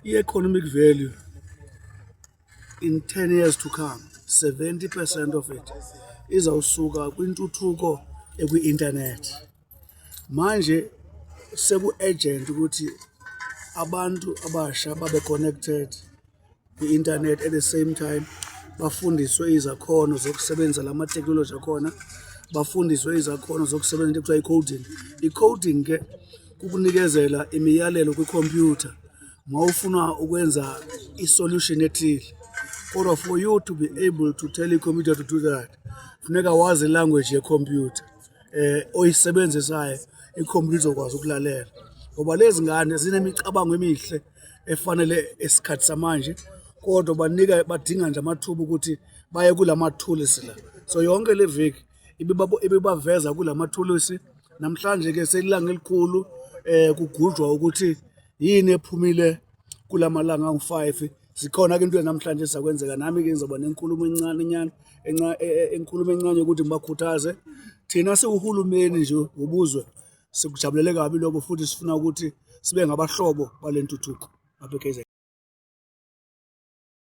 I-economic value in 10 years to come, 70% of it izawusuka kwintuthuko ekwi-internet. Manje seku-urgent ukuthi abantu abasha babe connected kwi-internet, at the same time bafundiswe izakhono zokusebenzisa la mateknoloji akhona, bafundiswe izakhono zokusebenza into ekuthiwa i-coding. I-coding ke kukunikezela imiyalelo kwikhompyutha mawufuna ukwenza i-solution ethile, kodwa for you to be able to tell i-computer to do that, funeka wazi i-language yekhompyutha oyisebenzisayo, ikhompyutha izokwazi ukulalela, ngoba lezi ngane zinemicabango emihle efanele esikhathi samanje, kodwa banika badinga nje amathuba ukuthi baye kulama thulusi la. So yonke le viki ibibaveza kulama thulusi. Namhlanje ke selilanga elikhulu, kugujwa ukuthi yini ephumile kulamalanga angu-5. Zikhona ke into namhlanje sizakwenzeka, nami ke ngizoba nenkulumo encane nyana, inkulumo encane yokuthi ngibakhuthaze. Thina siwuhulumeni nje wobuzwe sikujabulele kabi lokho, futhi sifuna ukuthi sibe ngabahlobo bale ntuthuko apha eKZN.